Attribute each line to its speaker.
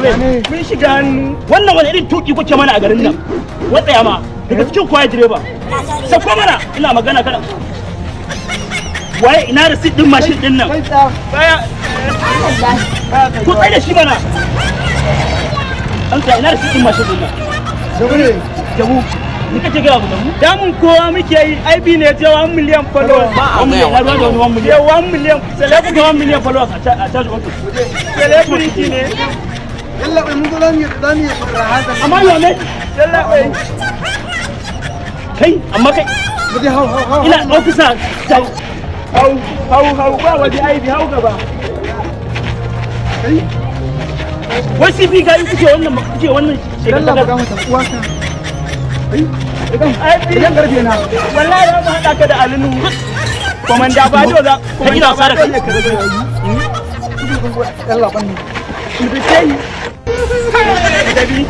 Speaker 1: Garbe.
Speaker 2: Mun shiga hannu.
Speaker 1: Wannan wani irin tuki kuke mana a garin nan? Watsaya ma daga cikin kwaye direba. Sako mana, ina magana kana. Waye, ina receipt din mashin din nan?
Speaker 3: Kai, tsaya.
Speaker 2: Baya.
Speaker 1: Ku tsaye da shi mana. An tsaya, ina receipt din mashin din nan?
Speaker 3: Jabu ne.
Speaker 1: Jabu ni kake gaya mu jabu?
Speaker 2: Damun kowa muke yi, IB ne je 1 million followers.
Speaker 1: 1 million, na ruwa da wani 1 million.
Speaker 2: Je 1 million.
Speaker 1: Sai ku ga 1 million followers a charge office.
Speaker 2: Celebrity ne.
Speaker 3: Yalla bai, mun zo zamu yi rahaza.
Speaker 1: Amma yau ne.
Speaker 2: Yalla bai.
Speaker 1: Kai, amma kai.
Speaker 3: Mu je, hau, hau, hau.
Speaker 1: Ina officer.
Speaker 2: Hau, hau, hau, ba waje IB, hau gaba.
Speaker 3: Kai.
Speaker 1: Wai CP gayu kuke wannan
Speaker 3: Yalla
Speaker 1: shekarun.
Speaker 3: Buga mata uwaka. Kai.
Speaker 2: IB.
Speaker 3: Idan garbe na.
Speaker 2: Wallahi za mu haɗa ka da Alinu. Komanda Bado za.
Speaker 1: Kai, ina wasa da kai.
Speaker 3: Yalla ban.
Speaker 2: Dabi.